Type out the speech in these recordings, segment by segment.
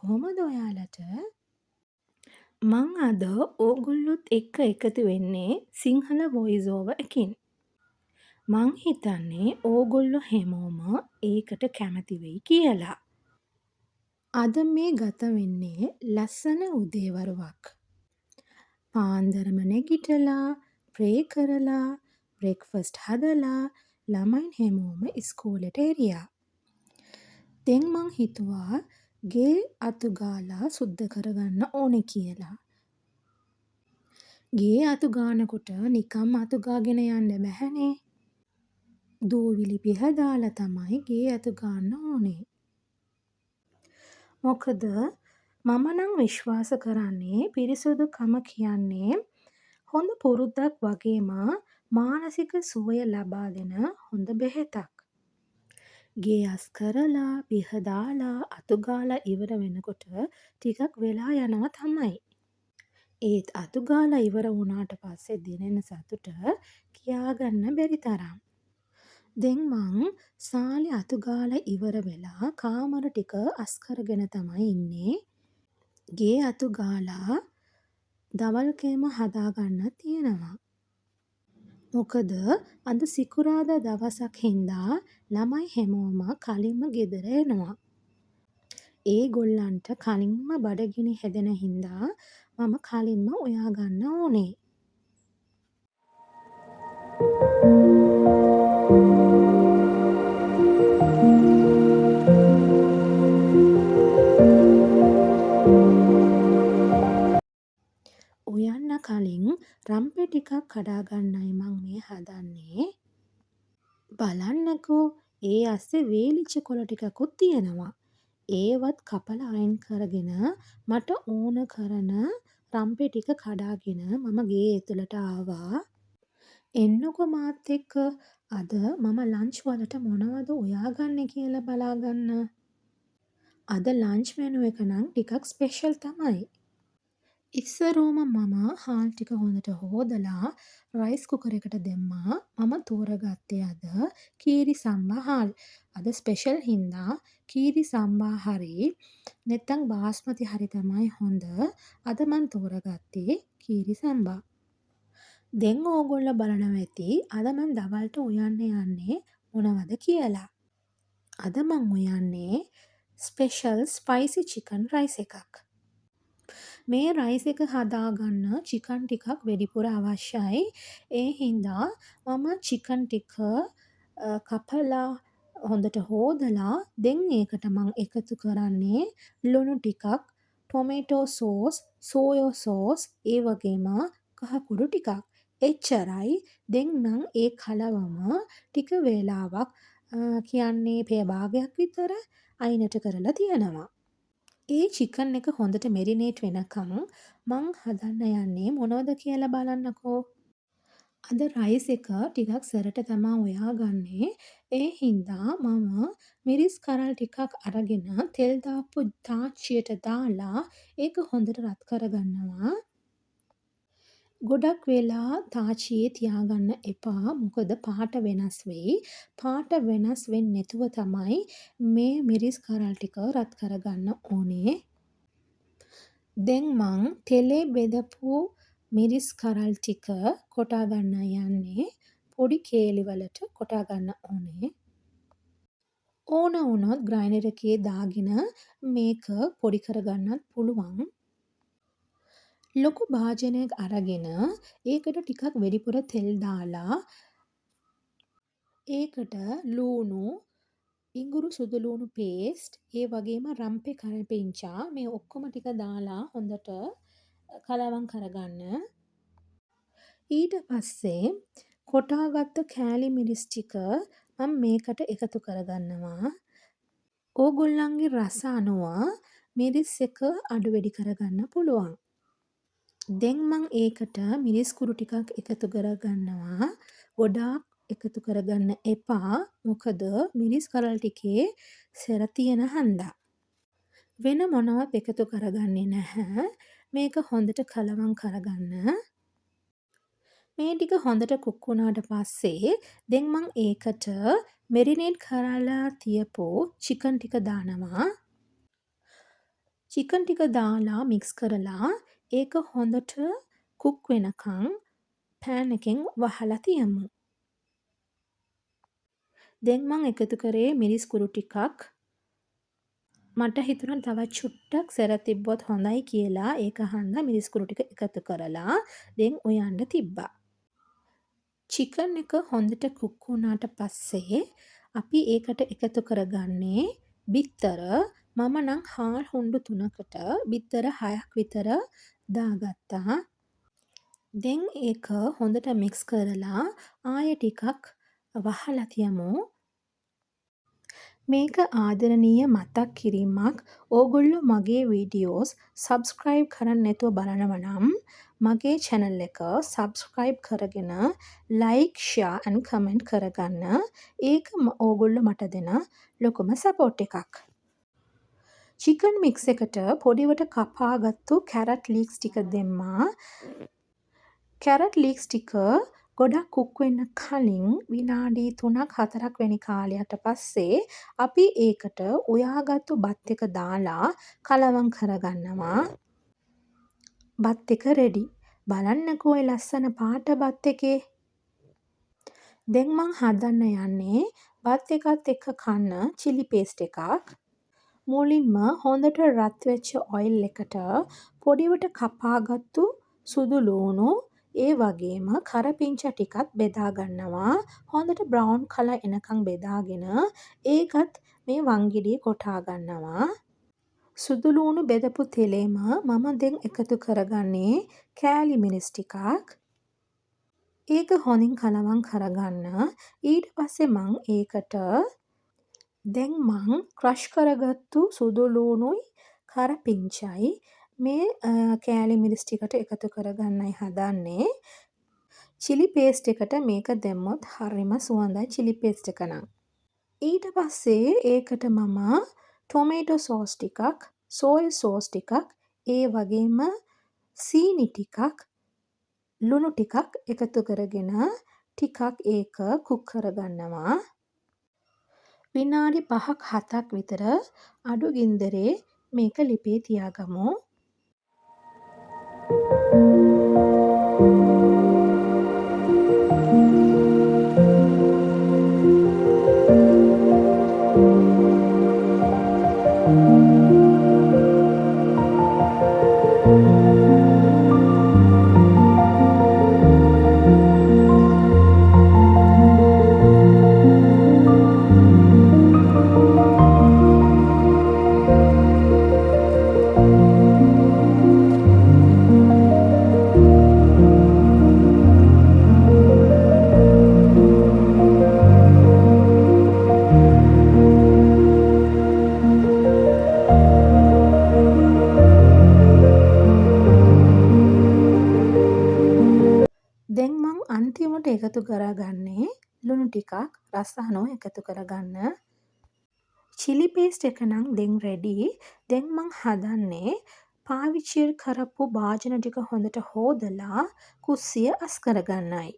කොහොමද ඔයාලට? මං අද ඕගොල්ලොත් එක්ක එකතු වෙන්නේ සිංහල වොයිස් ඕවර් එකකින්. මං හිතන්නේ ඕගොල්ලෝ හැමෝම ඒකට කැමති වෙයි කියලා. අද මේ ගත වෙන්නේ ලස්සන උදේවරුවක්. පාන්දරම නැගිටලා, ප්‍රේ කරලා, බ්‍රෙක්ෆස්ට් හදලා ළමයින් හැමෝම ඉස්කෝලෙට එරියා. දැන් මං හිතුවා ගේ අතු ගාලා සුද්ද කරගන්න ඕනේ කියලා. ගේ අතු ගානකොට නිකම්ම අතු ගාගෙන යන්න බැහැනේ. දූවිලි පිහ දාලා තමයි ගේ අතු ගාන්න ඕනේ. මොකද මම නම් විශ්වාස කරන්නේ පිරිසුදුකම කියන්නේ හොඳ පුරුද්දක් වගේම මානසික සුවය ලබා දෙන හොඳ බෙහෙතක්. ගේ අස් කරලා, පිහ දාලා, අතු ගාලා ඉවර වෙනකොට ටිකක් වෙලා යනවා තමයි. ඒත් අතු ගාලා ඉවර වුණාට පස්සේ දැනෙන සතුට කියාගන්න බැරි තරම්. දැන් මං සාලේ අතු ගාලා ඉවර වෙලා කාමර ටික අස් කරගෙන තමයි ඉන්නේ. ගේ අතු ගාලා දවල් කෑම හදාගන්නත් තියෙනවා. මොකද අද සිකුරාදා දවසක් හින්දා ළමයි හැමෝම කලින්ම ගෙදර එනවා. ඒගොල්ලන්ට කලින්ම බඩගිනි හැදෙන හින්දා මම කලින්ම උයා ගන්න ඕනේ. උයන්න කලින් රම්පෙ ටිකක් කඩා ගන්නයි මං මේ හදන්නේ. බලන්නකෝ, ඒ අස්සේ වේලිච්ච කොළ ටිකකුත් තියෙනවා. ඒවත් කපලා අයින් කරගෙන මට ඕන කරන රම්පෙ ටික කඩාගෙන මම ගේ ඇතුළට ආවා. එන්නකෝ මාත් එක්ක අද මම ලන්ච් වලට මොනවද උයාගන්නේ කියලා බලාගන්න. අද ලන්ච් මෙනු එක නම් ටිකක් ස්පෙෂල් තමයි. ඉස්සරෝම මම හාල් ටික හොඳට හෝදලා රයිස් කුකර් එකට දැම්මා. මම තෝරගත්තේ අද කීරි සම්බා හාල්. අද ස්පෙෂල් හින්දා කීරි සම්බා හරි නැත්තම් බාස්මති හරි තමයි හොඳ. අද මං තෝරගත්තේ කීරි සම්බා. දැන් ඕගොල්ලෝ බලනවා ඇති අද මං දවල්ට උයන්න යන්නේ මොනවද කියලා. අද මං උයන්නේ ස්පෙෂල් ස්පයිසි චිකන් රයිස් එකක්. මේ රයිස් එක හදාගන්න චිකන් ටිකක් වැඩිපුර අවශ්‍යයි. ඒ හින්දා මම චිකන් ටික කපලා හොඳට හෝදලා දැන් ඒකට මං එකතු කරන්නේ ලුණු ටිකක්, ටොමේටෝ සෝස්, සෝයා සෝස්, ඒ වගේම කහ කුඩු ටිකක්. එච්චරයි. දැන් මං ඒ කලවම ටික වේලාවක්, කියන්නේ පැය භාගයක් විතර අයිනට කරලා තියනවා. ඒ චිකන් එක හොඳට මෙරිනේට් වෙනකන් මං හදන්න යන්නේ මොනවද කියලා බලන්නකෝ. අද රයිස් එක ටිකක් සැරට තමා උයාගන්නේ. ඒ හින්දා මම මිරිස් කරල් ටිකක් අරගෙන තෙල් දාපු තාච්චියට දාලා ඒක හොඳට රත් කරගන්නවා. ගොඩක් වෙලා තාච්චියේ තියාගන්න එපා. මොකද පාට වෙනස් වෙයි. පාට වෙනස් වෙන්නේ නැතුව තමයි මේ මිරිස් කරල් ටික රත් කරගන්න ඕනේ. දැන් මං තෙලේ බෙදපු මිරිස් කරල් ටික කොටා ගන්න යන්නේ. පොඩි කේලි වලට කොටා ගන්න ඕනේ. ඕන වුණොත් ග්‍රයින්ඩර් එකේ දාගෙන මේක පොඩි කරගන්නත් පුළුවන්. ලොකු භාජනයක් අරගෙන ඒකට ටිකක් වැඩිපුර තෙල් දාලා ඒකට ලූණු, ඉඟුරු සුදු ලූණු පේස්ට්, ඒ වගේම රම්පෙ කරපිංචා මේ ඔක්කොම ටික දාලා හොඳට කලවම් කරගන්න. ඊට පස්සේ කොටාගත්ත කෑලි මිරිස් ටික මම මේකට එකතු කරගන්නවා. ඕගොල්ලන්ගේ රස අනුව මිරිස් එක අඩු වැඩි කරගන්න පුළුවන්. දැන් මං ඒකට මිරිස් කුඩු ටිකක් එකතු කරගන්නවා. ගොඩාක් එකතු කරගන්න එපා. මොකද මිරිස් කරල් ටිකේ සැර තියෙන හන්දා. වෙන මොනවත් එකතු කරගන්නේ නැහැ. මේක හොඳට කලවම් කරගන්න. මේ ටික හොඳට කුක් වුණාට පස්සේ දැන් මං ඒකට මෙරිනේට් කරලා තියපු චිකන් ටික දානවා. චිකන් ටික දාලා මික්ස් කරලා ඒක හොඳට කුක් වෙනකන් පෑන් එකෙන් වහලා තියමු. දැන් මං එකතු කරේ මිරිස් කුඩු ටිකක්. මට හිතුණා තවත් චුට්ටක් සැර තිබ්බොත් හොඳයි කියලා. ඒක හන්දා මිරිස් කුඩු ටික එකතු කරලා දැන් උයන්න තිබ්බා. චිකන් එක හොඳට කුක් වුණාට පස්සේ අපි ඒකට එකතු කරගන්නේ බිත්තර. මම නම් හාල් හුණ්ඩු 3කට බිත්තර 6ක් විතර දාගත්තා. දැන් ඒක හොඳට මික්ස් කරලා ආයෙ ටිකක් වහලා තියමු. මේක ආදරණීය මතක් කිරීමක්. ඕගොල්ලෝ මගේ වීඩියෝස් සබ්ස්ක්‍රයිබ් කරන්නේ නැතුව බලනවා නම් මගේ චැනල් එක සබ්ස්ක්‍රයිබ් කරගෙන ලයික්, ෂෙයා ඇන්ඩ් කමෙන්ට් කරගන්න. ඒක ඕගොල්ලෝ මට දෙන ලොකුම සපෝට් එකක්. චිකන් මික්ස් එකට පොඩිවට කපාගත්තු කැරට් ලීක්ස් ටික දැම්මා. කැරට් ලීක්ස් ටික ගොඩක් කුක් වෙන්න කලින් විනාඩි 3ක් 4ක් වැනි කාලයකට පස්සේ අපි ඒකට උයාගත්තු බත් එක දාලා කලවම් කරගන්නවා. බත් එක රෙඩි. බලන්නකෝ ඒ ලස්සන පාට බත් එකේ. දැන් මං හදන්න යන්නේ බත් එකත් එක්ක කන්න චිලි පේස්ට් එකක්. මුලින්ම හොඳට රත් වෙච්ච ඔයිල් එකට පොඩිවට කපාගත්තු සුදු ලූණු ඒ වගේම කරපිංචා ටිකත් බෙදා ගන්නවා. හොඳට බ්‍රවුන් කලර් එනකන් බෙදාගෙන ඒකත් මේ වංගෙඩියේ කොටා ගන්නවා. සුදු ලූණු බෙදපු තෙලේම මම දැන් එකතු කරගන්නේ කෑලි මිරිස් ටිකක්. ඒක හොඳින් කලවම් කරගන්න. ඊට පස්සේ මං ඒකට දැන් මං ක්‍රෂ් කරගත්තු සුදු ලූණුයි කරපිංචයි මේ කෑලි මිරිස් ටිකට එකතු කරගන්නයි හදන්නේ. චිලි පේස්ට් එකට මේක දැම්මොත් හරිම සුවඳයි චිලි පේස්ට් එක නම්. ඊට පස්සේ ඒකට මම ටොමේටෝ සෝස් ටිකක්, සෝය සෝස් ටිකක්, ඒ වගේම සීනි ටිකක්, ලුණු ටිකක් එකතු කරගෙන ටිකක් ඒක කුක් කරගන්නවා. විනාඩි 5ක් 7ක් විතර අඩු ගින්දරේ මේක ලිපේ තියාගමු. දැන් මං අන්තිමට එකතු කරගන්නේ ලුණු ටිකක් රස අනුව එකතු කරගන්න. චිලි පේස්ට් එක නම් දැන් රෙඩි. දැන් මං හදන්නේ පාවිච්චි කරපු භාජන ටික හොඳට හෝදලා කුස්සිය අස් කරගන්නයි.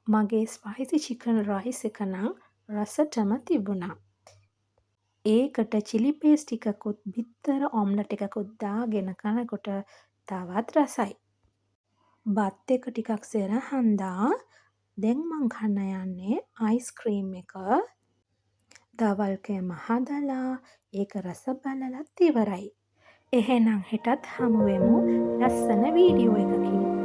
මගේ ස්පයිසි චිකන් රයිස් එක නම් රසටම තිබුණා. ඒකට චිලි පේස්ට් ටිකකුත් බිත්තර ඔම්ලට් එකකුත් දාගෙන කනකොට තවත් රසයි. බත් එක ටිකක් සෙර හන්දා දැන් මං කන්න යන්නේ අයිස් ක්‍රීම් එක. දවල් කෑම හදලා ඒක රස බලලත් ඉවරයි. එහෙනම් හෙටත් හමු වෙමු ලස්සන වීඩියෝ එකකින්.